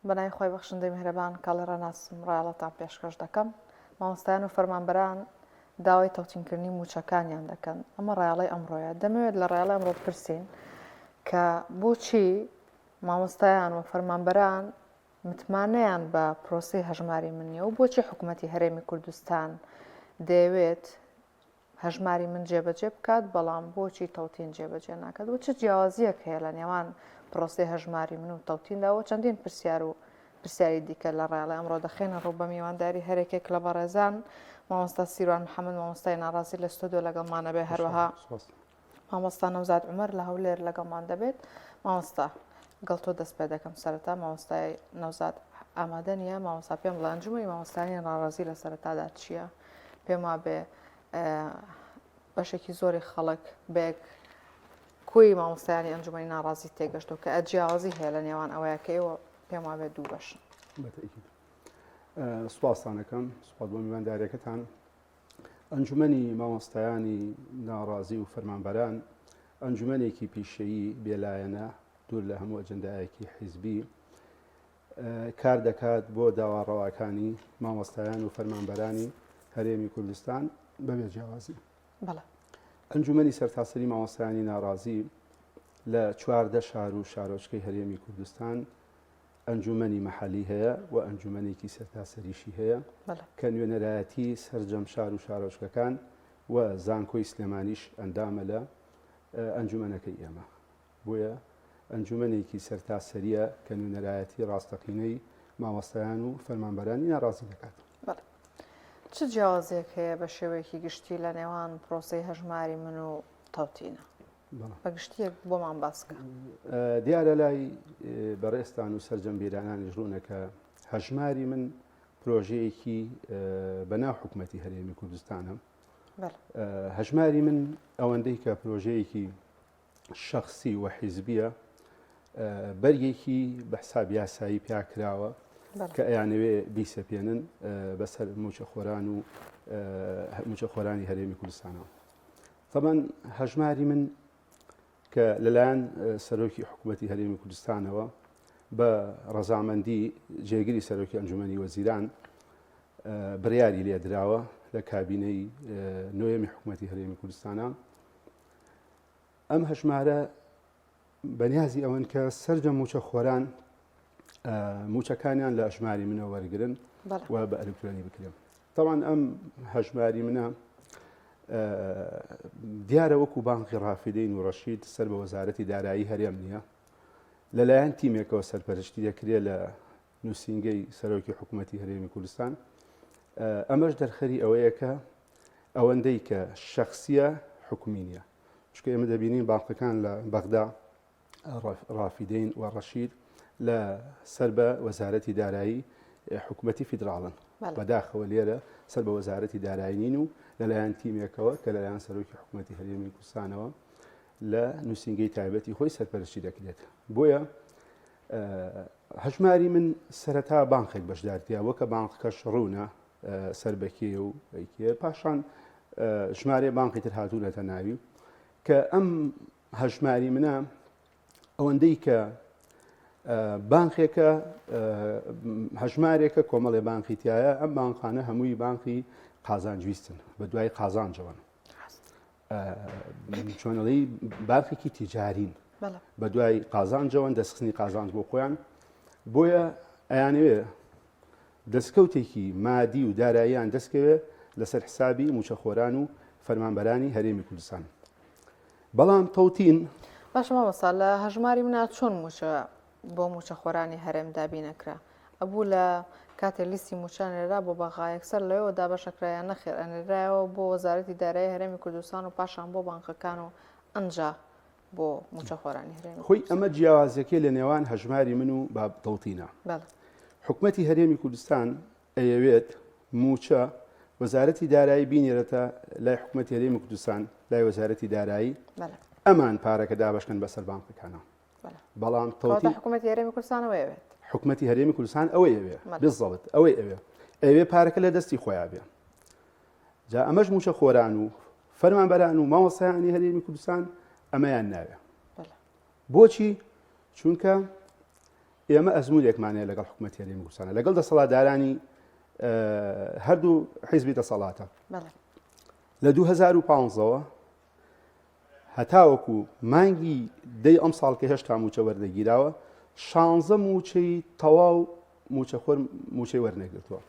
بەناوی خوای بەخشندەی میهرەبان کاڵێ ڕێناسم ڕایەڵەتان پێشکەش دەکەم. مامۆستایان و فەرمانبەران داوای تەوتینکردنی مووچەکانیان دەکەن. ئەمە ڕایەڵەی ئەمڕۆیە. دەمەوێت لە ڕایەڵی ئەمڕۆ بپرسین کە بۆچی مامۆستایان و فەرمانبەران متمانەیان بە پرۆسەی هەژماری من نییە و بۆچی حکوومەتی هەرێمی کوردستان دەیەوێت هەژماری من جێبەجێ بکات، بەڵام بۆچی تەوتین جێبەجێ ناکات و چ جیاوازییەک هەیە لە نێوان پرۆسەی هەژماری من و تەوتیندا و چەندین پرسیار و پرسیاری دیکە لە ڕایەڵی ئەمڕۆ دەخەینە ڕوو بە میوانداری هەرێکێک لە بەڕێزان مامۆستا سیروان محەممەد مامۆستای ناڕازی لە ستۆدیۆ لەگەڵمانە بێ هەروەها مامۆستا نەوزاد عومەر لە هەولێر لەگەڵمان دەبێت. مامۆستا گەڵ تۆ دەست پێ دەکەم سەرەتا مامۆستای نەوزاد ئامادە نییە مامۆستا پێم بڵێ ئەنجومەنی مامۆستایانی ناڕازی لە سەرەتادا چییە؟ پێم وابێ بەشێکی زۆری خەڵک بەیەک کۆی مامۆستایانی ئەنجومەنی ناڕازی تێگەشتەوە کە جیاوازی هەیە لە نێوان ئەوەیە کە ئێوە پێم وابێ دوو بەشن. سوپاستان ئەکەم سوپاس بۆ میوانداریەکەتان ئەنجومەنی مامۆستایانی ناڕازی و فەرمانبەران ئەنجومەنێکی پیشەیی بێلایەنە دوور لە هەموو ئەجندایەکی حیزبی کار دەکات بۆ داوا ڕەواکانی مامۆستایان و فەرمانبەرانی هەرێمی کوردستان بەبێ جیاوازی. ئەنجومەنی سەرتاسەری مامۆستایانی ناڕازی لە 14 شار و شارۆچکەی هەرێمی کوردستان ئەنجومەنی مەحەلی هەیە و ئەنجومەنێکی سەرتاسەریشی هەیە کە نوێنەرایەتی سەرجەم شار و شارۆچکەکان و زانکۆی سلێمانیش ئەندامە لە ئەنجومەنەکەی ئێمە. بۆیە ئەنجومەنێکی سەرتاسەرییە کە نوێنەرایەتی ڕاستەقینەی مامۆستایان و فەرمانبەرانی ناڕازی دەکات. بەڵێ. چ جیاوازییەک هەیە بە شێوەیەکی گشتی لە نێوان پرۆسەی هەژماری من و تەوتینە؟ بە گشتیەک بۆمان باس کە. دیارە لای بەڕێزتان و سەرجەم بیرانانیش ڕوونە کە هەژماری من پرۆژەیەکی بەناو حکومەتی هەرێمی کوردستانە. هەژماری من ئەوەندەی کە پرۆژەیەکی شەخسی و حیزبیە بەرگێکی بە حساب یاسایی پیا کراوە کە ئەیانەوێ بیسەپێنن بەسەر موچەخۆران و موچەخۆرانی هەرێمی کوردستانەوە. تەبەن هەژماری من کە لەلایەن سەرۆکی حکوومەتی هەرێمی کوردستانەوە بە ڕەزامەندی جێگری سەرۆکی ئەنجومەنی وەزیران بڕیاری لێدراوە لە کابینەی نۆیەمی حکوومەتی هەرێمی کوردستانە ئەم هەژمارە بەنیازی ئەوەن کە سەرجەم موچە خۆران موچەکانیان لە ئەژماری منە وەرگن و بە ئەلکترۆنی بکرێن تاوان ئەم هەژماری منە دیارە وەکو بانقی ڕافیدەین و ڕەشید سەر بە وەزارەتی دارایی هەرێم نییە لەلایەن تیمێکەوە سەرپەرشتی دەکرێت لە نووسینگەی سەرۆکی حکوومەتی هەرێمی کوردستان ئەمەش دەرخەری ئەوەیە کە ئەوەندەی کە شخصیە حکومی نییە چونکە ئێمە دەبینین بانقەکان لە بەغدا ڕافیدەین و ڕەشید لە سەر بە وەزارەتی دارایی حکوومەتی فیدراڵن بەداخەوە لێرە سەر بە وەزارەتی دارایی نین و لەلایەن تیمێکەوە کە لەلایەن سەرۆکی حکوومەتی هەرێمی کوردستانەوە لە نووسینگەی تایبەتی خۆی سەرپەرشتی دەکرێت بۆیە هەژماری من سەرەتا بانقێک بەشدارتیا وەکە بانقکەش ڕوونە سەر بەکێ و کێ پاشان ژمارەیە بانقی تر هاتوونەتە ناوی کە ئەم هەژماری منە ئەوەندەی کە بانقێکە هەژمارێکە کۆمەڵێ بانقی تایە ئەم بانقانە هەمووی بانقی قازانجویستن بە دوای قازانجەوەن چۆنەڵی بانقێکی تیجارین بە دوای قازانجەوەن دەستخستنی قازانج بۆ خۆیان بۆیە ئەیانەوێ دەستکەوتێکی مادی و داراییان دەستکەوێ لەسەر حسابی مووچەخۆران و فەرمانبەرانی هەرێمی کوردستان. بەڵام تەوتین. باشە مامۆستا لە هەژماری منا چۆن مووچە بۆ مووچەخۆرانی هەرێم دابینەکرا؟ ئەبوو لە کاتێ لیستی مووچە ئەنێرا بۆ بەغا یەکسەر لەوێوە دابەشەکرا یان نەخێر ئەنێرایەوە بۆ وەزارەتی دارایی هەرێمی کوردستان و پاشان بۆ بانقەکان و ئەنجا بۆ مووچەخۆرانی هەرێمی خۆی ئەمە جیاوازیەکەی لە نێوان هەژماری من و باب تەوتینە. حکومەتی هەرێمی کوردستان ئەیەوێت مووچە وەزارەتی دارایی بینێرێتە لای حکومەتی هەرێمی کوردستان لای وەزارەتی دارایی ئەمان پارەکە دابەشکەن بەسەر بانقەکانە بەڵام تەوتی حکومەتی هەرێمی کوردستان ئەوەی ئەوێت حکومەتی هەرێمی کوردستان ئەوەی ئەوێ بالضبط ئەوەی ئەوێ ئەوێ پارەکە لە دەستی خۆیان بێ جا ئەمەش مووچە خۆران و فەرمانبەران و مامۆستایانی هەرێمی کوردستان ئەمەیان ناوێ بۆچی چونکە ئێمە ئەزموونێکمان هەیە لەگەڵ حکوومەتی هەرێمی کوردستانە لەگەڵ دەسەڵاتدارانی هەردوو حیزبی دەسەڵاتە لە 2015ەوە هەتاوەکو مانگی دەی ئەم ساڵ کە هێشتا موچە وەرنەگیراوە شانزە موچەی تەواو موچەخۆر موچەی وەرنەگرتووە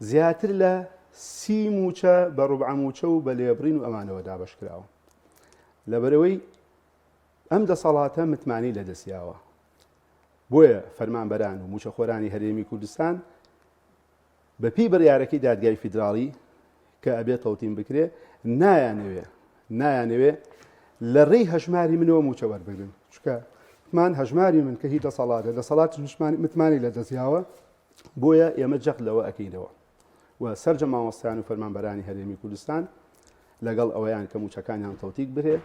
زیاتر لە سی موچە بە ڕوبعە موچە و بە لێبڕین و ئەمانەوە دابەش کراوە لەبەرەوەی ئەم دەسەڵاتە متمانەی لەدەستیاوە بۆیە فەرمانبەران و موچەخۆرانی هەرێمی کوردستان بەپێی بڕیارەکەی دادگای فیدراڵی کە ئەبێ تەوتین بکرێ نایانەوێ نایانەوێ لە ڕێی هەژماری منەوە موچە وەربگرن چکە مان هەژماری من کە هی دەسەڵاتە دەسەڵات متمانی لە دەستیاوە بۆیە ئێمە جەخت لەوە ئەکەینەوە و سەرجەم مامۆستایان و فەرمانبەرانی هەرێمی کوردستان لەگەڵ ئەوەیان کە مووچەکانیان تەوتیک برێ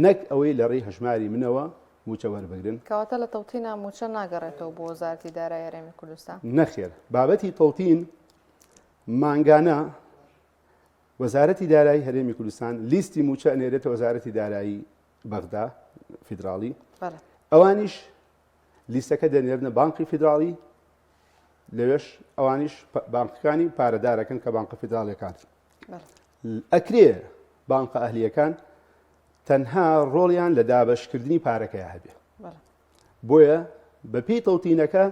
نەک ئەوەی لە ڕێی هەژماری منەوە مووچە وەربگرن. کەواتە لە تەوتینا مووچە ناگەڕێتەوە بۆ وەزارەتی دارایی هەرێمی کوردستان؟ نەخێر، بابەتی تەوتین مانگانە وەزارەتی دارایی هەرێمی کوردستان لیستی مووچە ئەنێرێتە وەزارەتی دارایی بەغدا فیدراڵی، ئەوانیش لیستەکە دەنێرنە بانقی فیدراڵی، لەوێش ئەوانیش بانقەکانی پارەدارەکەن کە بانقە فیدراڵیەکان ئەکرێ بانقە ئەهلیەکان تەنها ڕۆڵیان لە دابەشکردنی پارەکەی هەبێ بۆیە بەپێی تەوتینەکە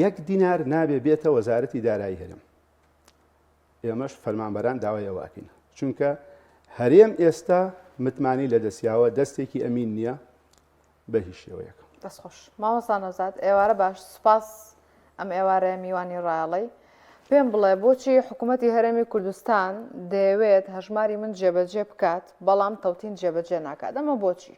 یەک دینار نابێ بێتە وەزارەتی دارایی هەرێم ئێمەش فەرمانبەران داوای ئەوە ئەکەین چونکە هەرێم ئێستا متمانەی لەدەستیاوە دەستێکی ئەمین نییە بە هیچ شێوەیەک. دەست خۆش مامۆستا نەوزاد ئێوارە باش سوپاس ئەم ئێوارەیە میوانی ڕایەڵەی پێم بڵێ بۆچی حکوومەتی هەرێمی کوردستان دەیەوێت هەژماری من جێبەجێ بکات بەڵام تەوتین جێبەجێ ناکات ئەمە بۆچی؟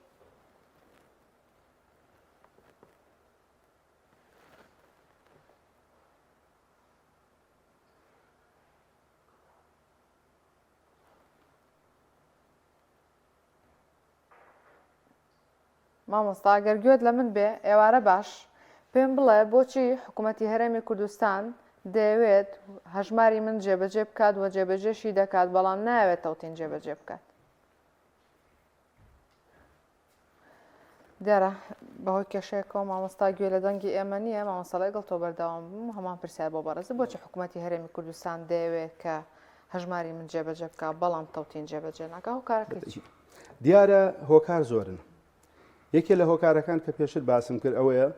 مامۆستا گەر گوێت لە من بێ ئێوارە باش پێم بڵێ بۆچی حکوومەتی هەرێمی کوردستان دەیەوێت هەژماری من جێبەجێ بکات و جێبەجێشی دەکات بەڵام نایەوێت تەوتین جێبەجێ بکات دیارە بەهۆی کێشەیەکەوە مامۆستا گوێ لە دەنگی ئێمە نییە مامۆستا لەگەڵ تۆ بەردەوام بم و هەمان پرسیار بۆ بەڕێز بۆچی حکوومەتی هەرێمی کوردستان دەیەوێت کە هەژماری من جێبەجێ بکات بەڵام تەوتین جێبەجێ ناکات هۆکارەکەی چی؟ دیارە هۆکار زۆرن یەکێ لە هۆکارەکان کە پێشتر باسم کرد ئەوەیە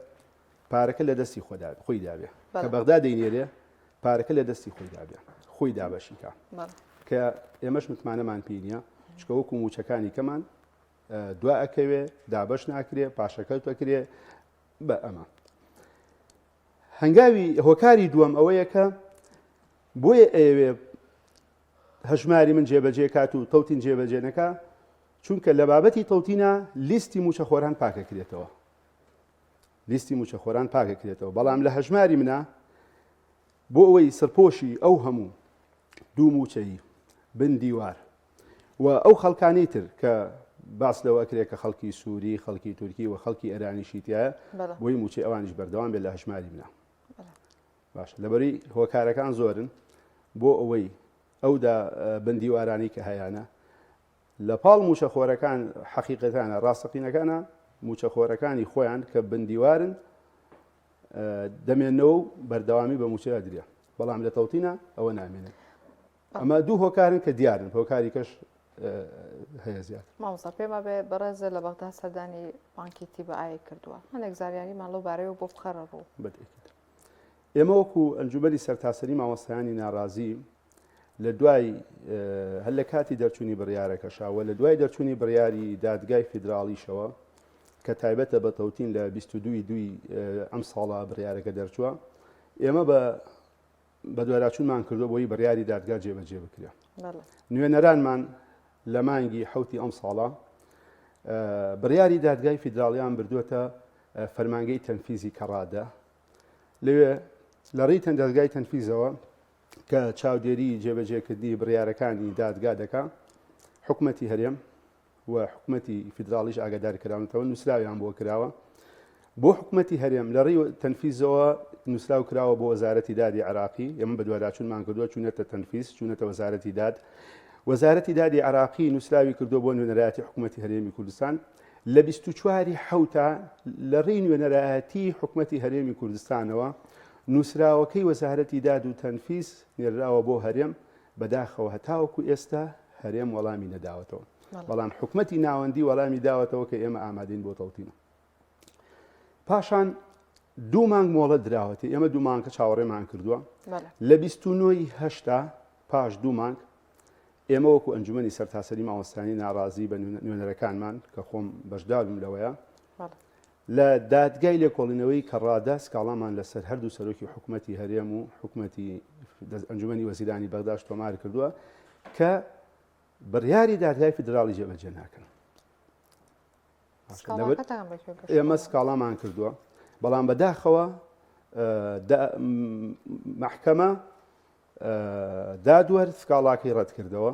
پارەکە لە دەستی خۆدا خۆی دابێ کە بەغدا دەینێرێ پارەکە لە دەستی خۆی دابێ خۆی دابەشیکە کە ئێمەش متمانەمان پێی نییە چکە وەکو موچەکانی کەمان دوا ئەکەوێ دابەش ناکرێ پاشەکەوت ئەکرێ بە ئەمە هەنگاوی هۆکاری دووەم ئەوەیە کە بۆیە ئەیەوێ هەژماری من جێبەجێ کات و تەوتین جێبەجێ نەکا چونکە لە بابەتی تەوتینە لیستی موچەخۆران پاکەکرێتەوە لیستی موچەخۆران پاکەکرێتەوە بەڵام لە هەژماری منە بۆ ئەوەی سەرپۆشی ئەو هەموو دوو موچەی بن دیوار و ئەو خەڵکانی تر کە باس لەوە ئەکرێت کە خەڵکی سووری خەڵکی تورکی و خەڵکی ئێرانیشی تایە بۆی موچەی ئەوانیش بەردەوام بێت لە هەژماری منە باشە لەبەری هۆکارەکان زۆرن بۆ ئەوەی ئەو دا بندیوارانی کە هەیانە لە پاڵ موچەخۆرەکان حەقیقەتانە ڕاستەقینەکانە موچەخۆرەکانی خۆیان کە بندیوارن دەمێنەوە و بەردەوامی بە موچەیا درێ بەڵام لە تەوتینە ئەوە نامێنێت ئەمە دوو هۆکارن کە دیارن هۆکاری کەش هەیە زیاتر. مامۆستا پێم وابێ بەڕێزت لە بەغدا سەردانی بانکی تیبەئای کردووە هەندێک زانیاریمان لەو بارەیەوە بۆ بخەرە ڕوو. بەتەکید ئێمە وەکو ئەنجومەنی سەرتاسەری مامۆستایانی ناڕازی لە دوای هەر لە کاتی دەرچوونی بڕیارەکەشا و لە دوای دەرچوونی بڕیاری دادگای فیدراڵیشەوە کە تایبەتە بە تەوتین لە 22 دوی ئەم ساڵە بڕیارەکە دەرچووە ئێمە بە بەدواداچوونمان کردووە بۆی بڕیاری دادگا جێبەجێ بکرێ. نوێنەرانمان لە مانگی حوتی ئەم ساڵە بڕیاری دادگای فیدراڵیان بردووەتە فەرمانگەی تەنفیزی کەڕادە لەوێ لە ڕێی دەزگای تەنفیزەوە کە چاودێری جێبەجێکردنی بڕیارەکانی دادگا دەکا حکومەتی هەرێم و حکومەتی فیدراڵیش ئاگادار کراونەتەوە، نووسراویان بۆ کراوە. بۆ حکومەتی هەرێم لە ڕێی تەنفیزەوە نووسراو کراوە بۆ وەزارەتی دادی عێراقی، ئێمە بەدواداچوونمان کردووە، چوونەتە تەنفیز، چوونەتە وەزارەتی داد. وەزارەتی دادی عێراقی نووسراوی کردووە بۆ نوێنەرایەتی حکومەتی هەرێمی کوردستان. لە 24 حوتا لە ڕێی نوێنەرایەتی حکومەتی هەرێمی کوردستانەوە نووسراوەکەی وەزارەتی داد و تەنفیز نێراوە بۆ هەرێم، بەداخەوە هەتاوەکو ئێستا هەرێم وەڵامی نەداوەتەوە، بەڵام حکومەتی ناوەندی وەڵامی داوەتەوە کە ئێمە ئامادەین بۆ تەوتین. پاشان دوو مانگ مۆڵەت دراوەتی، ئێمە دوو مانگە چاوەڕێمان کردووە. لە 29 هەشتا پاش دوو مانگ ئێمە وەکو ئەنجومەنی سەرتاسەری مامۆستایانی ناڕازی بە نوێنەرەکانمان کە خۆم بەشداربووم لەوەیە لە دادگای لێکۆڵینەوەی کەڕادە سکاڵامان لەسەر هەردوو سەرۆکی حکومەتی هەرێم و حکومەتی ئەنجومەنی وەزیرانی بەغداش تۆمار کردووە کە بڕیاری دادگای فیدراڵی جێبەجێ ناکەن. ئێمە سکاڵامان کردووە بەڵام بەداخەوە محکەمە دادوەر سکاڵاکەی ڕەتکردەوە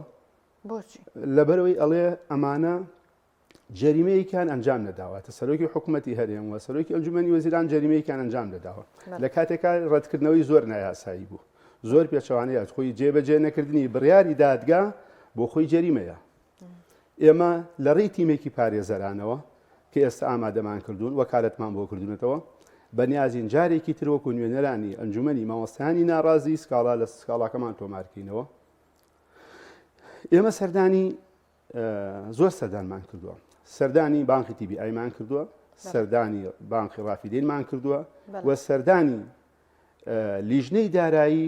لەبەرەوەی ئەڵێ ئەمانە جەریمەیەکیان ئەنجام نەداوە تە سەرۆکی حکوومەتی هەرێم و سەرۆکی ئەنجومەنی وەزیران جەریمەیەکیان ئەنجام دەداوە لە کاتێکا ڕەتکردنەوەی زۆر نایاسایی بوو زۆر پێچەوانەیە خۆی جێبەجێ نەکردنی بڕیاری دادگا بۆ خۆی جەریمەیە ئێمە لە ڕێی تیمێکی پارێزەرانەوە کە ئێستا ئامادەمان کردوون وەکالەتمان بۆ کردوونەتەوە بەنیازین جارێکی تر وەکو نوێنەرانی ئەنجومەنی مامۆستایانی ناڕازی سکاڵا لە سکاڵاکەمان تۆمارکەینەوە ئێمە سەردانی زۆر سەردانمان کردووە سەردانی بانقی تی بی ئایمان کردووە سەردانی بانقی ڕافیدینمان کردووە و سەردانی لیژنەی دارایی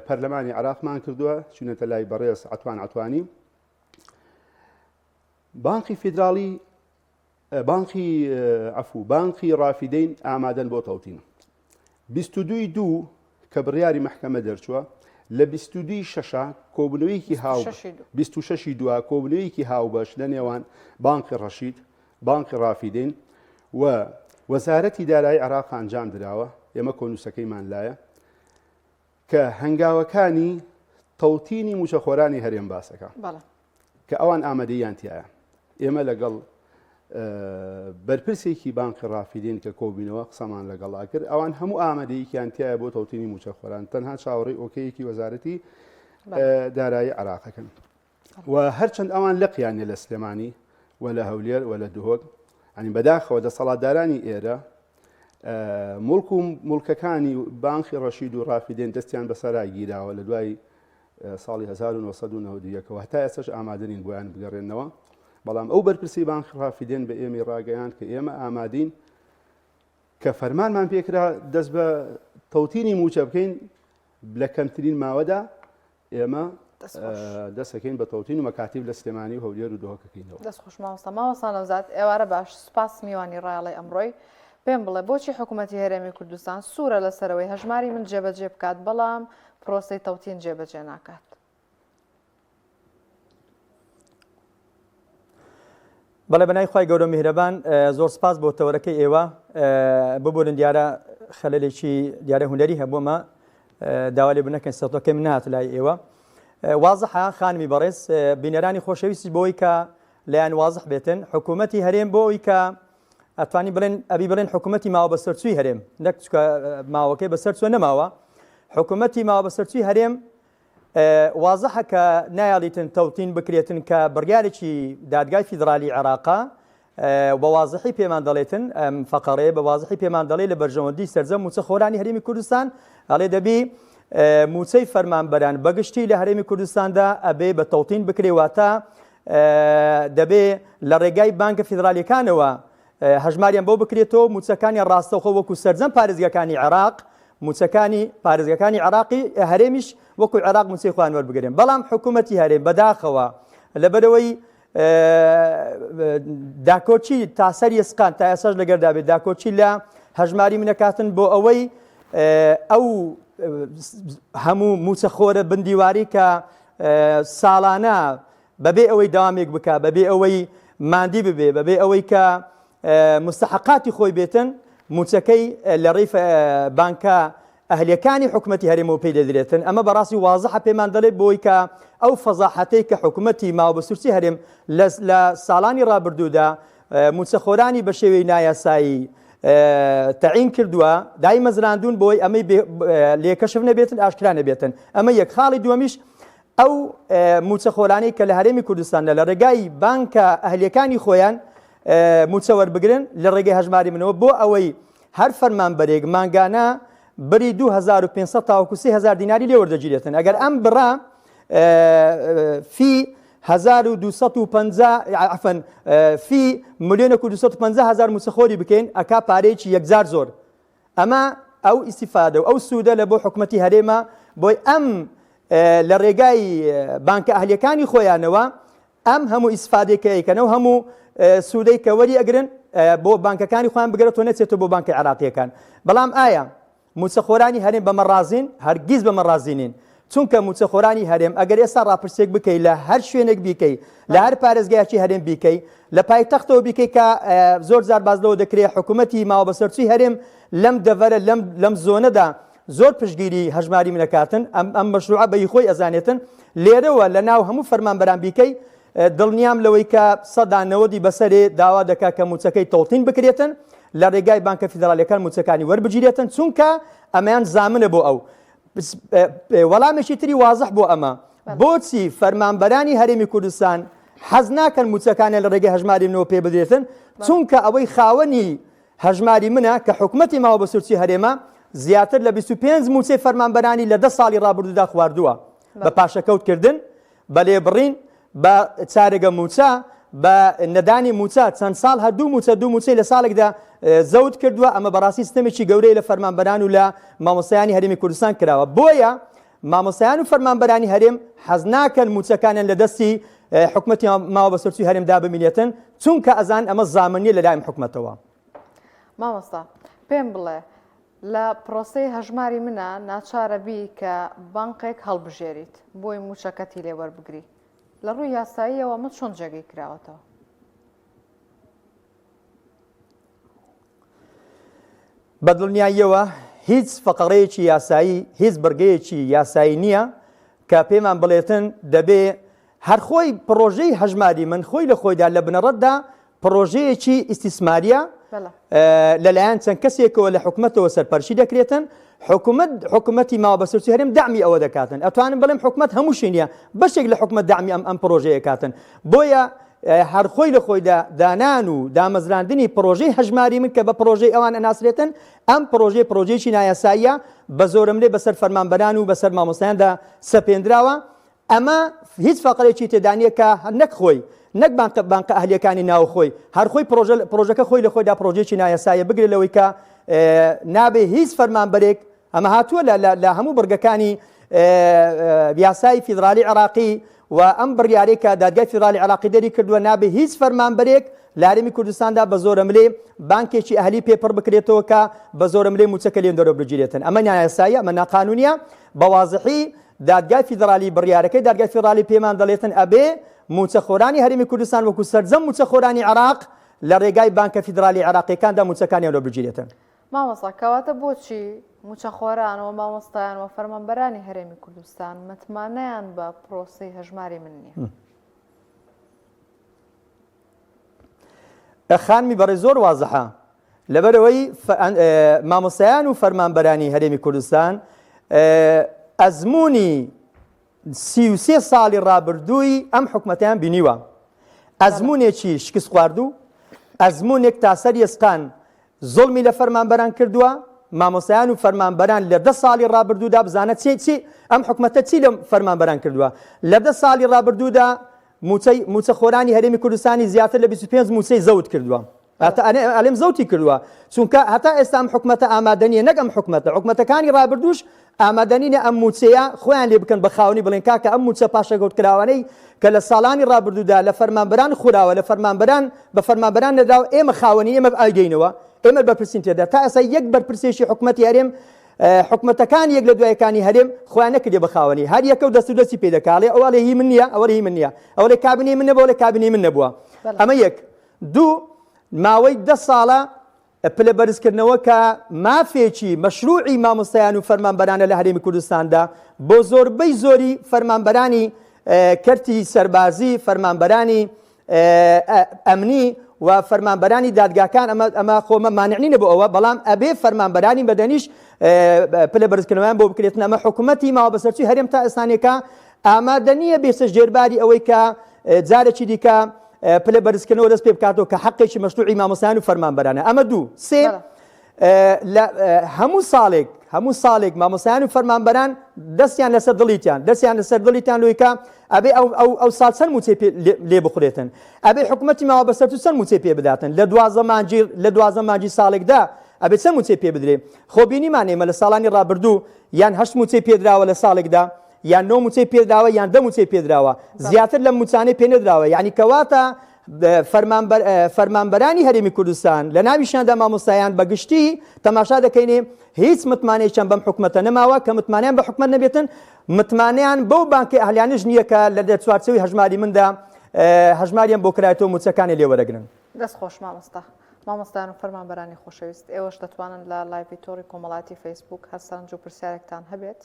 پەرلەمانی عراقمان کردووە چونەتە لای بەڕێز عتوان عتوانی بانقی فیدراڵی بانقی عفو بانقی ڕافیدەین ئامادەن بۆ تەوتین 22 دوو کە بڕیاری مەحکەمە دەرچووە لە 22 شەشە کۆبنەوەیەکی هاو 26 دووە کۆبنەوەیەکی هاوبەش لە نێوان بانقی ڕەشید بانقی ڕافیدەین و وەزارەتی دارایی عراق ئەنجام دراوە ئێمە کۆنووسەکەیمان لایە کە هەنگاوەکانی تەوتینی مووچەخۆرانی هەرێم باسەکە کە ئەوان ئامادەیان تایە ئێمە لەگەڵ بەرپرسێکی بانقی ڕافیدین کە کۆبینەوە قسەمان لەگەڵا کرد ئەوان هەموو ئامادەیەکیان تایە بۆ تەوتینی مووچەخۆران تەنها چاوەڕێی ئۆکەیەکی وەزارەتی دارایی عراقەکەن و هەرچەند ئەوان لقیان لە سلێمانی و لە هەولێر و لە دهۆک ئەنی بەداخەوە دەسەڵاتدارانی ئێرە مڵک و مڵکەکانی بانقی ڕەشید و ڕافیدێن دەستیان بەسەرا گیراوە لە دوای ساڵی 1991ەوە هەتا ئێستاش ئامادەنین بۆیان بگەڕێنەوە بەڵام ئەو بەرپرسی بانقی ڕافیدێن بە ئێمەی ڕاگەیاند کە ئێمە ئامادین کە فەرمانمان پێکرا دەست بە تەوتینی موچە بکەین لە کەمترین ماوەدا ئێمە دەستەکەین بە تەوتین و مەکاتیب لە سلێمانی و هەولێر و دهۆکەکەینەوە. دەست خۆش مامۆستا. مامۆستا نەوزاد ئێوارە باش سوپاس میوانی ڕایەڵەی ئەمڕۆی. پێم بڵێ بۆچی حکوومەتی هەرێمی کوردستان سوورە لەسەرەوەی هەژماری من جێبەجێ بکات بەڵام پرۆسەی تەوتین جێبەجێ ناکات؟ بەڵێ بەناوی خوای گەورە میهرەبان زۆر سپاس بۆ تەوەرەکەی ئێوە ببورن دیارە خەلەلێکی دیارە هونەری هەبوومە داوا لێ بنەکەن سەتەکەی من نهات لای ئێوە وازحە خانمی بەڕێز بینەرانی خۆشەویستی بۆی کە لایەن وازح بێتن حکوومەتی هەرێم بۆ ئەوی کە ئەتوانی بڵێن ئەبی بڵێن حکوومەتی ماوە بەسەرچووی هەرێم نەک چکە ماوەکەی بەسەر چوە نەماوە حکوومەتی ماوە بەسەرچووی هەرێم وازحە کە نایەڵیتن تەوتین بکرێتن کە بڕیارێکی دادگای فیدرالی عێراقە بە وازحی پێمان دەڵێتن ئەم فەقەڕەیە بە وازحی پێمان دەڵێ لە بەرژەوەندی سەرجەم موچە خۆرانی هەرێمی کوردستان ئەڵێ دەبی موچەی فەرمانبەران بەگشتی لە هەرێمی کوردستاندا ئەبێ بە تەوتین بکرێ واتە دەبێ لە ڕێگای بانکە فیدرالیەکانەوە هەژماریان بۆ بکرێتەوە مووچەکانیان ڕاستەوخۆ وەکو سەرجەم پارێزگاکانی عێراق مووچەکانی پارێزگاکانی عێراقی هەرێمیش وەکو عێراق مووچەی خۆیان وەربگرن بەڵام حکوومەتی هەرێم بەداخەوە لەبەرەوەی داکۆکی تا سەر یسقان تا ئێساش لەگەردا بێت داکۆکی لە هەژماری منەکاتن بۆ ئەوەی ئەو هەموو موچەخۆرە بندیواری کە ساڵانە بەبێ ئەوەی دەوامێک بکا، بەبێ ئەوەی ماندی ببێ، بەبێ ئەوەی کە مستحەقاتی خۆی بێتن، مووچەکەی لە ڕێی بانکە ئەهلیەکانی حکومەتی هەرێمەوە پێی دەدرێتن. ئەمە بەڕاستی وازحە پێمان دەڵێت بۆی کە ئەو فەزاحەتەی کە حکومەتی ماوەبەسورچی هەرێم لە ساڵانی ڕابردوودا مووچەخۆرانی بە شێوەی نایاسایی تەعین کردووە، دایمەزراندوون بۆی ئەمەی لێکەشف نەبێتن، ئاشکرا نەبێتن. ئەمە یەک. خاڵی دووەمیش ئەو مووچەخۆرانەی کە لە هەرێمی کوردستاندا لە ڕێگای بانکە ئەهلیەکانی خۆیان مووچە وەربگرن لە ڕێگەی هەژماری منەوە بۆ ئەوەی هەر فەرمانبەرێک مانگانە بری 2500 تاوەکو 3000 دیناری لێ وەردەگیرێتن ئەگەر ئەم بڕە فی 1250 عفن فی ملیۆنێک و 250 هزار مووچەخۆری بکەین ئەکا پارەیەکی یەکجار زۆر ئەمە ئەو ئیسیفادە و ئەو سوودە لە بۆ حکومەتی هەرێمە بۆی ئەم لە ڕێگای بانکە ئەهلیەکانی خۆیانەوە ئەم هەموو ئیسفادەی کە ئەیکەن ئەو هەموو سوودەی کە وەری ئەگرن بۆ بانکەکانی خۆیان بگرێتەوە نەچێتەوە بۆ بانکە عێراقیەکان بەڵام ئایا مووچەخۆرانی هەرێم بەمە ڕازین؟ هەرگیز بەمە ڕازی نین چونکە مووچەخۆرانی هەرێم ئەگەر ئێستا ڕاپرسیەک بکەی لە هەر شوێنێک بیکەی لە هەر پارێزگایەکی هەرێم بیکەی لە پایتەختەوە بیکەی کە زۆر جار باز لەوە دەکرێت حکوومەتی ماوە بەسەرچووی هەرێم لەم دەڤەرە لەم لەم زۆنەدا زۆر پشتگیری هەژماری من ئەکاتن، ئەم ئەم مەشروعە بە ئی خۆی ئەزانێتن، لێرەوە لە ناو هەموو فەرمانبەران بیکەی، دڵنیام لەوەی کە سەدا نەوەدی بەسەرێ داوا دەکا کە مووچەکەی تەوتین بکرێتن، لە رێگای بانکە فیدرالیەکان مووچەکانی وەربگیرێتن، چونکە ئەمەیان زامنە بۆ ئەو. وەڵامێکی تری وازح بۆ ئەمە، بۆچی فەرمانبەرانی هەرێمی کوردستان حەز ناکەن مووچەکانیان لە رێگەی هەژماری منەوە پێ بدرێتن، چونکە ئەوەی خاوەنی هەژماری منە کە حکومەتی ماوەبەسەرچووی هەرێمە زیاتر لە 25 مووچەی فەرمانبەرانی لە 10 ساڵی ڕابردوودا خواردووە بە پاشەکەوت کردن، بە لێبڕین، بە چارەگە مووچە، بە نەدانی مووچە، چەند ساڵ هەر دوو مووچە دوو مووچەی لە ساڵێکدا زەوت کردووە، ئەمە بەڕاستی ستەمێکی گەورەیە لە فەرمانبەران و لە مامۆستایانی هەرێمی کوردستان کراوە. بۆیە مامۆستایان و فەرمانبەرانی هەرێم حەز ناکەن مووچەکانیان لە دەستی حکومەتی ماوە بەسەرچووی هەرێمدا بمینێتن، چونکە ئەزانن ئەمە زامن نییە لەلای ئەم حکومەتەوە. مامۆستا پێم بڵێ لە پرۆسەی هەژماری منە ناچارە بی کە بانقێک هەڵبژێریت بۆی مووچەکەتی لێ وەربگری لە ڕووی یاساییەوە ئەمە چۆن جێگەی کراوەتەوە؟ بە دڵنیاییەوە هیچ فەقەڕەیەکی یاسایی، هیچ بڕگەیەکی یاسایی نییە کە پێمان بڵێتن دەبێ هەر خۆی پڕۆژەی هەژماری من خۆی لە خۆیدا لە بنەڕەتدا پڕۆژەیەکی ئیستیسماریە لەلایەن چەند کەسێکەوە لە حکومەتەوە سەرپەرشی دەکرێتن حکومەت حکومەتی ماوە بەسەرچووی هەرێم دەعمی ئەوە دەکاتن ئەتوانم بڵێم حکومەت هەمووشی نییە بەشێک لە حکومەت دەعمی ئەم ئەم پڕۆژەیە کاتن بۆیە هەر خۆی لە خۆیدا دانان و دامەزراندنی پڕۆژەی هەژماری من کە بە پڕۆژەی ئەوان ئەناسرێتن ئەم پڕۆژەی پڕۆژەیەکی نایاساییە بە زۆرەملێ بەسەر فەرمانبەران و بەسەر مامۆستایاندا سەپێندراوە ئەمە هیچ فەقرێکی تێدا نییە کە نەک خۆی نەک بانقە بانقە ئەهلیەکانی ناوخۆی هەر خۆی پرۆژە پرۆژەکە خۆی لە خۆیدا پرۆژێکی نایاساییە بگرە لەوەی کە نابێ هیچ فەرمانبەرێک ئەمە هاتووە لە هەموو بڕگەکانی یاسای فیدرالی عێراقی و ئەم بڕیارەی کە دادگای فیدرالی عێراقی دەری کردووە نابێ هیچ فەرمانبەرێک لە هەرێمی کوردستاندا بە زۆرەملێ بانکێکی ئەهلی پێ پڕ بکرێتەوە کە بە زۆرەملێ مووچەکە لێ وەربگیرێتن ئەمە نایاساییە ئەمە ناقانونیە بە وازحی دادگای فیدرالی بڕیارەکەی دادگای فیدرالی پێمان دەڵێتن ئەبێ مووچەخۆرانی هەرێمی کوردستان وەکو سەرجەم مووچەخۆرانی عێراق لە ڕێگای بانکە فیدرالی عێراقیەکاندا مووچەکانیان وەربگیرێتن. مامۆستا کەواتە بۆچی مووچەخۆران و مامۆستایان و فەرمانبەرانی هەرێمی کوردستان متمانەیان بە پرۆسەی هەژماری من نییە؟ خانمی بەڕێز زۆر وازحە لەبەرئەوەی مامۆستایان و فەرمانبەرانی هەرێمی کوردستان ئەزموونی 33 ساڵی ڕابردووی ئەم حکومەتیان بینیوە ئەزمونێکی شکست خواردوو ئەزمونێک تا سەر یسقان زوڵمی لە فەرمانبەران کردووە، مامۆستایان و فەرمانبەران لە دە ساڵی ڕابردوودا بزانە چی چی ئەم حکومەتە چی لە فەرمانبەران کردووە لە دە ساڵی ڕابردوودا موچەی موچەخۆرانی هەرێمی کوردستانی زیاتر لە 25 موچەی زەوت کردووە هەتا ئەلێم زەوتی کردووە چونکە هەتا ئێستا ئەم حکومەتە ئامادە نییە نەک ئەم حکومەتە حکومەتەکانی ڕابردووش ئامادە نینە ئەم مووچەیە خۆیان لێ بکەن بە خاوەنی بڵێن کاکە ئەم مووچە پاشەکەوتکراوانەی کە لە ساڵانی ڕابردوودا لە فەرمانبەران خوراوە لە فەرمانبەران بە فەرمانبەران نەدراوە ئێمە خاوەنی ئێمە ئایدەینەوە ئێمە بەرپرسین تێدا تا ئێستا یەک بەرپرسێکی حکومەتی هەرێم حکومەتەکان یەک لە دوایەکانی هەرێم خۆیان نەکردێ بە خاوەنی هەر یەکە و دەست و دەستی پێ دەکاڵێ ئەوە لێ هی من نییە ئەوە هی من نییە ئەوە لێ کابینەی من نەبووە لێ کابینەی من نەبووە ئەمە یەک دوو ماوەی دە ساڵە پلە بەرزکردنەوە کە مافێکی مەشروعی مامۆستایان و فەرمانبەرانە لە هەرێمی کوردستاندا بۆ زۆربەی زۆری فەرمانبەرانی کەرتی سەربازی، فەرمانبەرانی ئەمنی و فەرمانبەرانی دادگاکان ئەمە ئەمە خۆمە مانع نینە بۆ ئەوە بەڵام ئەبێ فەرمانبەرانی مەدەنیش پلە بەرزکردنەوەیان بۆ بکرێتن ئەمە حکوومەتی ماوە بەسەرچووی هەرێم تا ئێستانێکە ئامادە نییە بێسە ژێرباری ئەوەی کە جارێکی دیکە پلە بەرزکردنەوە دەست پێ بکاتەوە کە حەقێکی مەشروعی مامۆستایان و فەرمانبەرانە ئەمە دوو سێ لە هەموو ساڵێک هەموو ساڵێک مامۆستایان و فەرمانبەران دەستیان لەسەر دڵیتیان دەستیان لەسەر دڵیتان لۆیکە ئەبێ ئەو ئەو ئەو ساڵ چەند موچەی لێ بخورێتن ئەبێ حکوومەتی ماوە بەسەر تو چەند موچەی پێ بداتن لە دوازە مانگی لە دوازە مانگی ساڵێکدا ئەبێ چەند موچەی پێ بدرێ خۆ بینیمان ئێمە لە ساڵانی ڕابردوو یان هەشت موچەی پێدراوە لە ساڵێکدا یان نۆ موچەی پێدراوە یان دە موچەی پێدراوە زیاتر لەم موچانەی پێنەدراوە یعنی کەواتە فەرمانبەرانی هەرێمی کوردستان لە ناویشیاندا مامۆستایان بە گشتی تەماشا دەکەینێ هیچ متمانەیەکیان بەم حکومەتە نەماوە کە متمانەیان بە حکومەت نەبێتن متمانەیان بەو بانکی ئەهلیانش نییە کە لە چوارچێوەی هەژماری مندا هەژماریان بۆ کرایەتەوە موچەکانی لێ وەرەگرن. دەست خۆش مامۆستا. مامۆستایان و فەرمانبەرانی خۆشەویست ئێوەش دەتوانن لە live ی تۆڕی کۆمەڵایەتی فەیسبووک هەر سەرنج و پرسیارێکتان هەبێت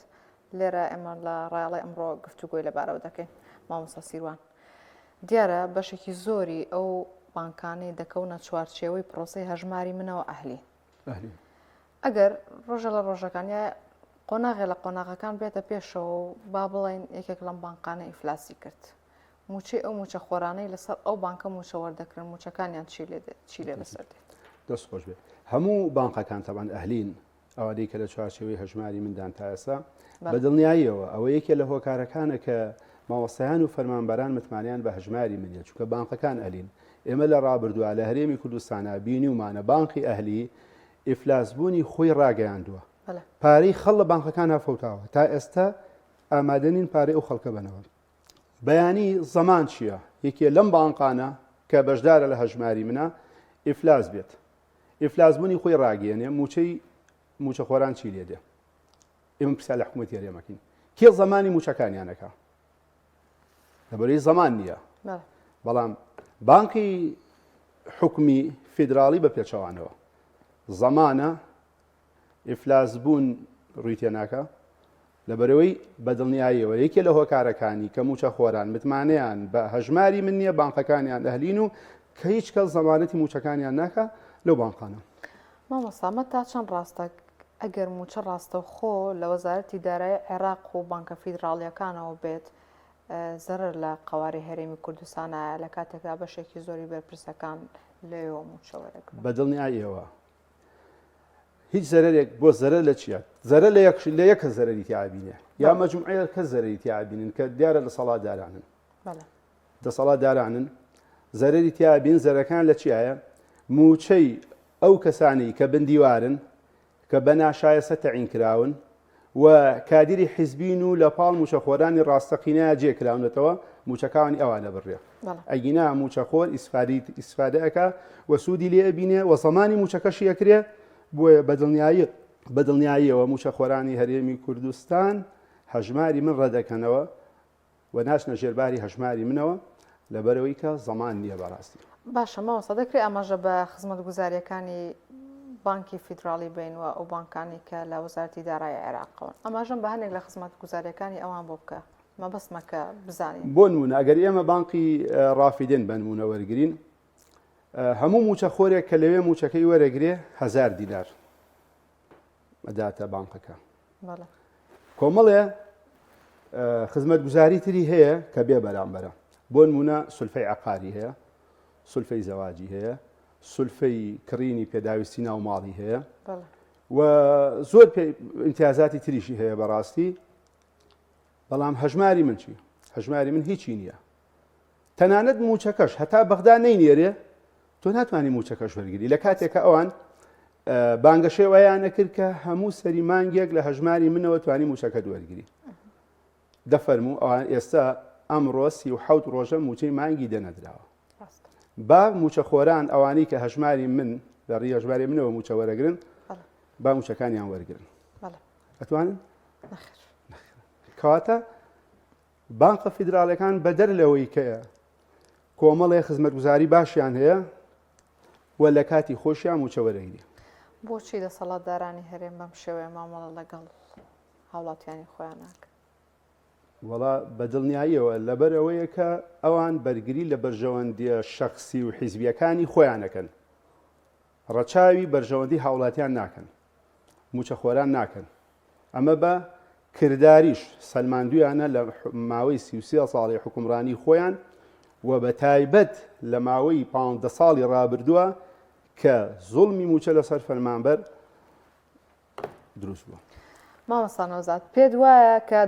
لێرە ئێمە لە ڕایەڵی ئەمڕۆ گفتوگۆی لەبارەوە دەکەین. مامۆستا سیروان دیارە بەشێکی زۆری ئەو بانکانەی دەکەونە چوارچێوەی پرۆسەی هەژماری منەوە ئەهلی. ئەگەر ڕۆژە لە ڕۆژەکان یا قۆناغێ لە قۆناغەکان بێتە پێشەوە و با بڵێین یەکێک لەم بانقانە ئیفلاسی کرد موچەی ئەو موچە خۆرانەی لەسەر ئەو بانکە موچە وەردەکرن موچەکانیان چی لێ چی لێ بەسەر دێت؟ دەست خۆش بێت هەموو بانقەکان تەبان ئەهلین ئەوانەی کە لە چوارچێوەی هەژماری مندان تا ئێستا بە دڵنیاییەوە ئەوە یەکێ لە هۆکارەکانە کە مامۆستایان و فەرمانبەران متمانیان بە هەژماری منیە چونکە بانقەکان ئەهلین ئێمە لە ڕابردووە لە هەرێمی کوردستانە بینیومانە بانقی ئەهلی ئیفلاسبوونی خۆی ڕاگەیاندووە پارەی خەڵ لە بانقەکان هەفەوتاوە تا ئێستا ئامادە نین پارەی ئەو خەڵکە بەنەوە بەیانی زەمان چییە یەکێ لەم بانقانە کە بەشدارە لە هەژماری منە ئیفلاس بێت ئیفلاسبوونی خۆی ڕاگەیەنێ مووچەی مووچەخۆران چی لێ دێ ئێمە پرسیار لە حکوومەتی هەرێمەکەین کێ زەمانی مووچەکانیانەکە لەبەرەی زەمان نییە بەڵام بانقی حکومی فیدراڵی بە پێچەوانەوە زەمانە ئیفلاس بوون ڕووی تێناکا؟ لەبەرئەوەی بەدڵنیاییەوە یەکێ لە هۆکارەکانی کە مووچەخۆران متمانەیان بە هەژماری من نییە بانقەکانیان ئەهلین و کە هیچ کەس زەمانەتی مووچەکانیان ناکا لەو بانقانە. مامۆستا ئەمە تا چەند ڕاستە ئەگەر مووچە ڕاستەوخۆ لە وەزارەتی دارایی عێراق و بانکە فیدراڵییەکانەوە بێت زەرەر لە قەوارەی هەرێمی کوردستانایە لە کاتێکدا بەشێکی زۆری بەرپرسەکان لەوێوە مووچە وەرەگرن؟ بەدڵنیاییەوە هیچ زەرەرێک بۆ زەرەر لە چییە زەرەر لە یەک لە یەکە زەرەری تیا بینێ یا مەجموعەیە کە زەرەری تیا بینن کە دیارە دەسەڵاتدارانن دەسەڵاتدارانن زەرەری تیا بین زەرەکان لە چیایە موچەی ئەو کەسانی کە بندیوارن کە بە ناشایەسە تەعین کراون و کادیری حیزبین و لە پاڵ مووچەخۆرانی ڕاستەقینەیا جێ کراونەتەوە مووچەکانی ئەوان ئەبڕێ ئەگینا مووچەخۆر ئیسفادە ئەکا و سوودی لێ ئەبینێ و زەمانی مووچەکەشی ئەکرێ بۆیە بەدڵنیایی بەدڵنیاییەوە مووچەخۆرانی هەرێمی کوردستان هەژماری من ڕەدەکەنەوە و ناچنە ژێر باری هەژماری منەوە لەبەرئەوەی کە زەمان نییە بەڕاستی. باشە مامۆستا دەکرێت ئاماژە بە خزمەتگوزارییەکانی بانکی فیدراڵی بین و ئەو بانکانەی کە لە وەزارەتی دارایی عێراقەوەن ئاماژەم بە هەندێک لە خزمەتگوزارییەکانی ئەوان بۆ بکە مەبەستمە کە بزانین. بۆ نموونە ئەگەر ئێمە بانقی ڕافیدێن بە نموونە وەرگرین هەموو مووچەخۆرێک کە لەوێ مووچەکەی وەرەگرێ هەزار دینار ئەداتە بانقەکە. کۆمەڵێ خزمەتگوزاری تری هەیە کە بێ بەرامبەرە بۆ نمونە سولفەی عقاری هەیە سولفەی زەواجی هەیە سولفەی کڕینی پێداویستی ناو ماڵی هەیە و زۆر امتیازاتی تریشی هەیە بەڕاستی بەڵام هەژماری من چی هەژماری من هیچی نییە تەنانەت موچەکەش هەتا بەغدا نەینێرێ تۆ ناتوانانی موچەکەش وەرگری لە کاتێکە ئەوان بانگەشەی ئەوەیان ئەکرد کە هەموو سەری مانگێک لە هەژماری منەوە توانی مووچەکەت وەرگری. دەفەرموو ئەوان ئێستا ئەمڕۆ 37 ڕۆژە مووچەی مانگی دە نەدراوە. با مووچەخۆران ئەوانەی کە هەژماری من لە ڕێی هەژماری منەوە مووچە وەرەگرن با مووچەکانیان وەرگرن. ئەتوانن؟ کەواتە بانقە فیدراڵەکان بەدەر لەوەی کە کۆمەڵێ خزمەتگوزاری باشیان هەیە و لە کاتی خۆشیا مووچە وەرەگری. بۆچی دەسەڵاتدارانی هەرێم بەم شێوەیە مامەڵە لەگەڵ هاوڵاتیانی خۆیان ناکەن؟ وەڵا بە دڵنیاییەوە لەبەر ئەوەیە کە ئەوان بەرگری لە بەرژەوەندییە شەخسی و حیزبییەکانی خۆیان ئەکەن. ڕەچاوی بەرژەوەندی هاوڵاتیان ناکەن. مووچەخۆران ناکەن. ئەمە بە کرداریش سەلماندویانە لە ماوەی 33 ساڵی حوکمڕانی خۆیان و. و بە تایبەت لە ماوەی پاندە ساڵی ڕابردووە کە زوڵمی مووچە لەسەر فەرمانبەر دروست بووە. مامۆستا نەوزاد، پێت وایە کە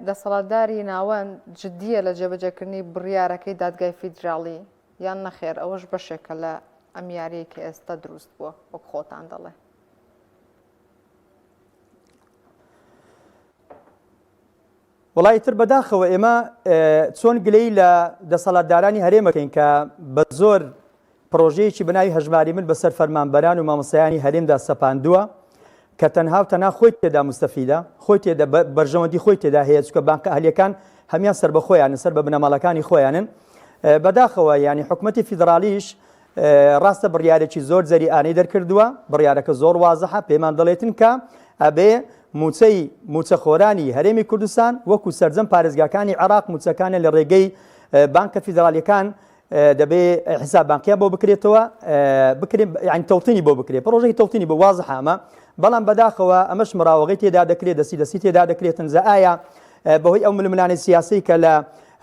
دەسەڵاتداری ناوەند جدییە لە جێبەجێکردنی بڕیارەکەی دادگای فیدراڵی یان نەخێر ئەوەش بەشێکە لە ئەم یاریەی کە ئێستا دروست بووە وەک خۆتان دەڵێ؟ وەڵا ئیتر بەداخەوە ئێمە چۆن گلەیی لە دەسەڵاتدارانی هەرێمەکەین کە بە زۆر پڕۆژەیەکی بەناوی هەژماری من بەسەر فەرمانبەران و مامۆستایانی هەرێمدا سەپاندووە کە تەنها و تەنها خۆی تێدا موستەفیدە، خۆی تێدا بەرژەوەندی خۆی تێدا هەیە، چونکە بانقە ئەهلیەکان هەمیان سەربەخۆیانن، سەر بە بنەماڵەکانی خۆیانن. بەداخەوە یانی حکومەتی فیدراڵیش ڕاستە بڕیارێکی زۆر جەریئانەی دەرکردووە، بڕیارەکە زۆر وازحە، پێمان دەڵێتن کە ئەبێ مووچەی مووچەخۆرانی هەرێمی کوردستان وەکو سەرجەم پارێزگاکانی عێراق مووچەکانیان لە ڕێگەی بانکە فیدراڵیەکان دەبێ حساب بانقیان بۆ بکرێتەوە بکرێ یعنی تەوتینی بۆ بکرێت پرۆژەی تەوتینی بۆ وازح ئەمە بەڵام بەداخەوە ئەمەش مراوەغی تێدا دەکرێت دەستی دەستی تێدا دەکرێتن زە ئایا بەهۆی ئەو ململانێ سیاسی کە لە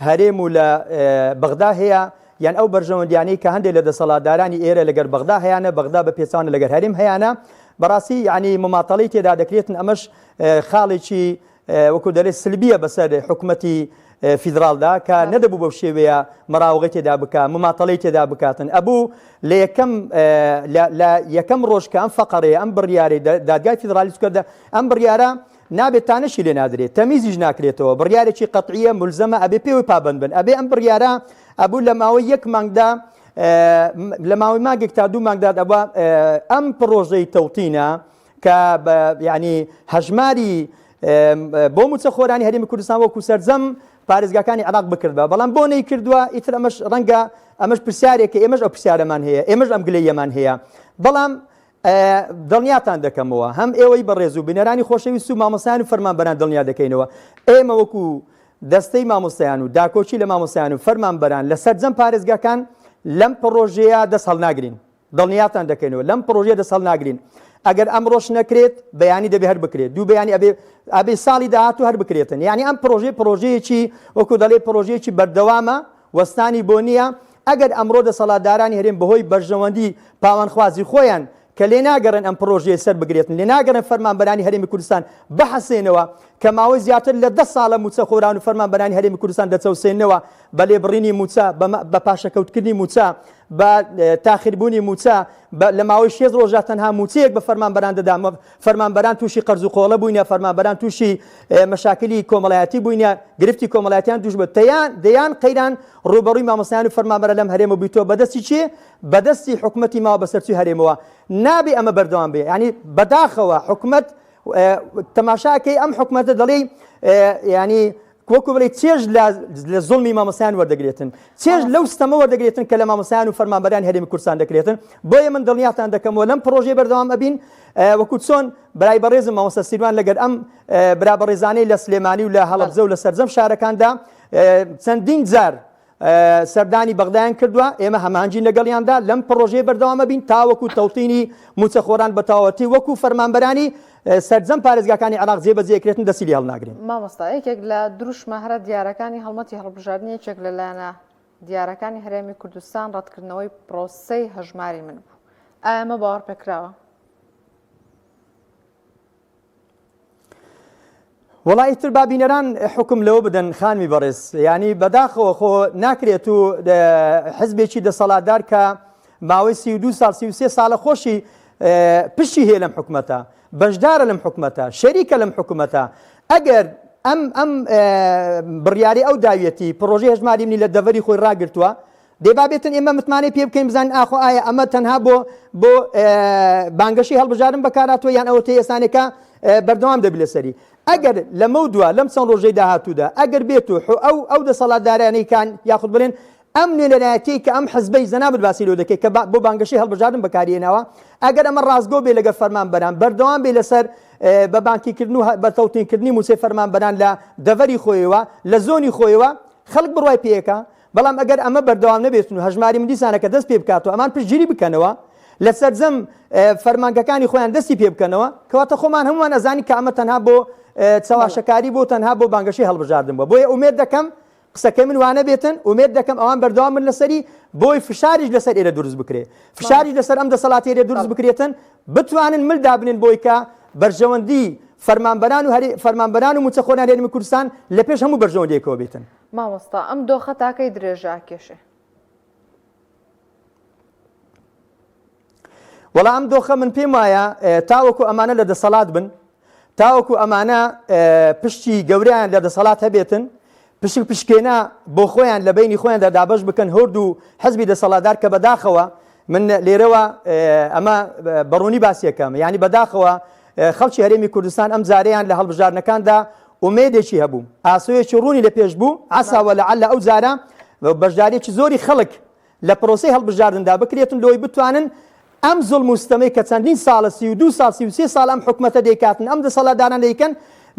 هەرێم و لە بەغدا هەیە یان ئەو بەرژەوەندیانەی کە هەندێک لە دەسەڵاتدارانی ئێرە لەگەر بەغدا هەیانە بەغدا بە پێچوانە لەگەر هەرێم هەیانە بەڕاستی یعنی مماتەڵی تێدا دەکرێتن ئەمەش خاڵێکی وەکو دەلێ سلبیە بەسەر حکومەتی فیدراڵدا کە نەدەبوو بەو شێوەیە مراوغەی تێدا بکا مماتەڵەی تێدا بکاتن ئەبوو لە یەکەم لە یەکەم ڕۆژ کە ئەم فەقەرەیە ئەم بڕیارەی دادگای فیدراڵی چکردە ئەم بڕیارە نابێت تانەشی لێ نادرێت تەمیزیش ناکرێتەوە بڕیارێکی قەتعیە ملزەمە ئەبێ پێوەی پابند بن ئەبێ ئەم بڕیارە ئەبوو لە ماوەی یەک مانگدا لە ماوەی مانگێک تا دوو مانگدا ئەبا ئەم پڕۆژەی تەوتینە کە بە یعنی هەژماری بۆ موچەخۆرانی هەرێمی کوردستان وەکو سەرجەم پارێزگاکانی عێراق بکردبا بەڵام بۆ نەیکردووە ئیتر ئەمەش ڕەنگە ئەمەش پرسیارێکە ئێمەش ئەو پرسیارەمان هەیە ئێمەش ئەم گلەیەمان هەیە بەڵام دڵنیاتان دەکەمەوە هەم ئێوەی بەڕێز و بینەرانی خۆشەویست و مامۆستایان و فەرمانبەران دڵنیا دەکەینەوە ئێمە وەکو دەستەی مامۆستایان و داکۆکی لە مامۆستایان و فەرمانبەران لە سەرجەم پارێزگاکان لەم پڕۆژەیە دەست هەڵناگرین دڵنیاتان دەکەینەوە لەم پڕۆژەیە دەست هەڵناگرین ئەگەر ئەمڕۆش نەکرێت بەیانی دەبێ هەر بکرێت دوو بەیانی ئەبێ ئەبێ ساڵی داهاتوو هەر بکرێتن یعنی ئەم پڕۆژەی پڕۆژەیەکی وەکو دەڵێ پڕۆژەیەکی بەردەوامە وەستانی بۆ نییە ئەگەر ئەمڕۆ دەسەڵاتدارانی هەرێم بەهۆی بەرژەوەندی پاوانخوازی خۆیان کە لێ ناگەڕێن ئەم پڕۆژەیە سەر بگرێتن لێ ناگەڕێن فەرمانبەرانی هەرێمی کوردستان بحەسێنەوە کە ماوەی زیاتر لە دە ساڵە مووچەخۆران و فەرمانبەرانی هەرێمی کوردستان دەچەوسێنەوە بە لێبڕینی مووچە بە پاشەکەوتکردنی مووچە بە تاخیربوونی مووچە لە ماوەی شێست ڕۆژدا تەنها مووچەیەک بە فەرمانبەران دەدا، فەرمانبەران تووشی قەرز و قۆڵە بووینە، فەرمانبەران تووشی مەشاکلی کۆمەڵایەتی بووینە، گرفتی کۆمەڵایەتیان تووش بوو، تەیان دەیان قەیران ڕووبەڕووی مامۆستایان و فەرمانبەران لەم هەرێمە بوویتەوە، بەدەستی کێ؟ بەدەستی حکومەتی ماوە بەسەرچووی هەرێمەوە. نابێ ئەمە بەردەوام بێ، یانی بەداخەوە حکومەت تەماشاکەی ئەم حکومەتە دەڵێی یانی وەکو بڵێی چێژ لە زوڵمی مامۆستایان وەردەگرێتن، چێژ لەو ستەمە وەردەگرێتن کە لە مامۆستایان و فەرمانبەرانی هەرێمی کوردستان دەکرێتن، بۆیە من دڵنیاتان دەکەمەوە لەم پڕۆژەیە بەردەوام ئەبین، وەکو چۆن برای بەڕێزم مامۆستا سیروان لەگەر ئەم برا بەڕێزانەی لە سلێمانی و لە هەڵەبجە و لە سەرجەم شارەکاندا چەندین جار سەردانی بەغدایان کردووە، ئێمە هەماهەنگین لەگەڵیاندا، لەم پڕۆژەیە بەردەوام ئەبین تاوەکو تەوتینی مووچەخۆران بە تەواوەتی وەکو فەرمانبەرانی سەرجەم پارێزگاکانی عێراق جێبەجێکرێتن دەستی لێ هەڵناگرین. مامۆستا یەکێک لە دروشمە هەرە دیارەکانی هەڵمەتی هەڵبژاردنی یەکێک لە لایەنە دیارەکانی هەرێمی کوردستان ڕەتکردنەوەی پرۆسەی هەژماری من بوو، ئایا ئەمە باوەڕپێکراوە؟ وەڵا ئیتر با بینەران حوکم لەوە بدەن خانمی بەڕێز یانی بەداخەوە خۆ ناکرێت و حزبێکی دەسەڵاتدار کە ماوەی 32 ساڵ 33 ساڵە خۆشی پشتی هەیە لەم حکومەتە بەشدارە لەم حکومەتە شەریکە لەم حکومەتە ئەگەر ئەم ئەم بڕیاری ئەو داویەتی پرۆژەی هەژماری منی لە دەڤەری خۆی ڕاگرتووە دەی با بێتن ئێمە متمانەی پێ بکەین بزانین ئاخۆ ئایا ئەمە تەنها بۆ بۆ بانگەشەی هەڵبژاردن بەکارهاتووە یان ئەوەتەی ئێستانێکە بەردەوام دەبی لەسەری ئەگەر لەمەو دوا لەم چەند ڕۆژەی داهاتوودا ئەگەر بێت و ئەو ئەو دەسەڵاتدارانەی کان یاخود بڵێن ئەم نوێنەرایەتیەی کە ئەم حزبەی جەنابت باسی لۆ دەکەی کە بۆ بانگەشەی هەڵبژاردن بەکاریێناوە ئەگەر ئەمە ڕاستگۆ بێ لەگەر فەرمانبەران بەردەوام بێ لەسەر بە بانکیکردن و بە تەوتینکردنی مووچەی فەرمانبەران لە دەڤەری خۆیەوە لە زۆنی خۆیەوە خەڵک بڕوای پێیەکە بەڵام ئەگەر ئەمە بەردەوام نەبێتن و هەژماری من دیسانەکە دەست پێ بکات و ئەمان پشتگیری بکەنەوە لە سەرجەم فەرمانگەکانی خۆیان دەستی پێ بکەنەوە کەواتە خۆمان هەموومان ئەزانین کە ئەمە تەنها بۆ چەواشەکاری بۆ تەنها بۆ بانگەشەی هەڵبژاردن بووە بۆیە ئومێد دەکەم. قسەکەی من وانەبێتن ئومێد دەکەم ئەوان بەردەوام بن لەسەری بۆی فشاریش لەسەر ئێرە دروست بکرێ فشاریش لەسەر ئەم دەسەڵاتی ئێرە دروست بکرێتن بتوانن مل دابنێن بۆی کە بەرژەوەندی فەرمانبەران و هەرێ فەرمانبەران و مووچەخۆران هەرێمی کوردستان لە پێش هەموو بەرژەوەندیەکەوە بێتن. مامۆستا ئەم دۆخە تاکەی درێژە ئەکێشێ؟ وەڵا ئەم دۆخە من پێم وایە تاوەکو ئەمانە لە دەسەڵات بن تاوەکو ئەمانە پشتی گەوریان لە دەسەڵات هەبێتن پشک پشکێنە بۆ خۆیان لە بینی خۆیاندا دابەش بکەن هۆرد و حزبی دەسەڵاتدار کە بەداخەوە من لێرەوە ئەمە بەڕوونی باسیەکەم یعنی بەداخەوە خەڵکی هەرێمی کوردستان ئەم جارەیان لە هەڵبژاردنەکاندا ئومێدێکی هەبوو ئاسۆیەکی ڕوونی لە پێش بوو عساوە لە عەلە ئەو جارە بەشداریەکی زۆری خەڵک لە پرۆسەی هەڵبژاردندا بکرێتن لۆی بتوانن ئەم زوڵم و ستەمەی کە چەندین ساڵە 32 ساڵ 33 ساڵ ئەم حکومەتە دەیکاتن ئەم دەسەڵاتداران دەیکەن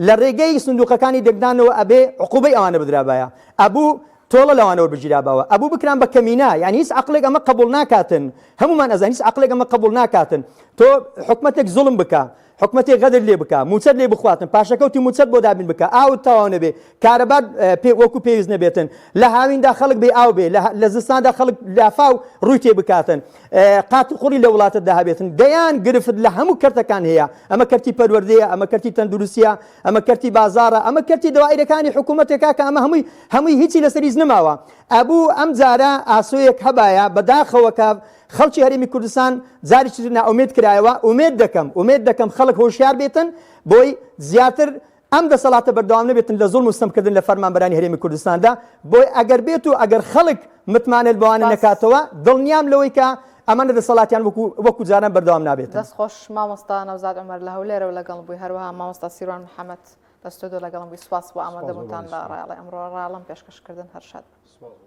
لە ڕێگەی سندوقەکانی دەنگدانەوە ئەبێ عقوبەی ئەوانە بدرابایە ئەبوو تۆڵە لەوانەوە بگیراباوە ئەبوو بکران بە کەمینە یعنی هیچ عەقڵێک ئەمە قبوڵ ناکاتن هەمومان ئەزانین هیچ عەقڵێک ئەمە قبوڵ ناکاتن تۆ حکومەتێک زوڵم بکە حکومەتێک غەدر لێ بکا، مووچەت لێ بخواتن، پاشەکەوتی مووچەت بۆ دابین بکا، ئاوت تەواو نەبێ، کارەبات پێ وەکو پێویست نەبێتن، لە هاویندا خەڵک بێ ئاو بێ، لە زستاندا خەڵک لافاو ڕووی تێ بکاتن، قات و قوڕی لە وڵاتتدا هەبێتن، دەیان گرفت لە هەموو کەرتەکان هەیە، ئەمە کەرتی پەروەردەیە، ئەمە کەرتی تەندروستییە، ئەمە کەرتی بازاڕە، ئەمە کەرتی دەوائیرەکانی حکوومەتە کاکە ئەمە هەمووی هەمووی هیچی لەسەر هیچ نەماوە. ئەبوو ئەم جارە ئاسۆیەک هەبایە، بەداخەوە کە خەڵکی هەرێمی کوردستان جارێکی تر نائومێد کرایەوە، ئومێد دەکەم ئومێد دەکەم خەڵک هۆشیار بێتن بۆی زیاتر ئەم دەسەڵاتە بەردەوام نەبێتن لە زوڵم و ستەمکردن لە فەرمانبەرانی هەرێمی کوردستاندا، بۆی ئەگەر بێت و ئەگەر خەڵک متمانەت بەوانە سپاس. نەکاتەوە دڵنیام لەوەی کە ئەمانە دەسەڵاتیان وەکو وەکو جاران بەردەوام نابێتن. دەست خۆش مامۆستا نەوزاد عومەر لە هەولێرەوە لەگەڵم بووی هەروەها مامۆستا سیروان محەمەد لە ستۆدیۆ لەگەڵم بووی سوپاس بۆ سپاس بۆ ئامادەبوونتان لە بەڕێزتان. ڕایەڵی ئەمڕۆ ڕایەڵم پێشکەش کردن هەر شاد بن. سپاس بۆ.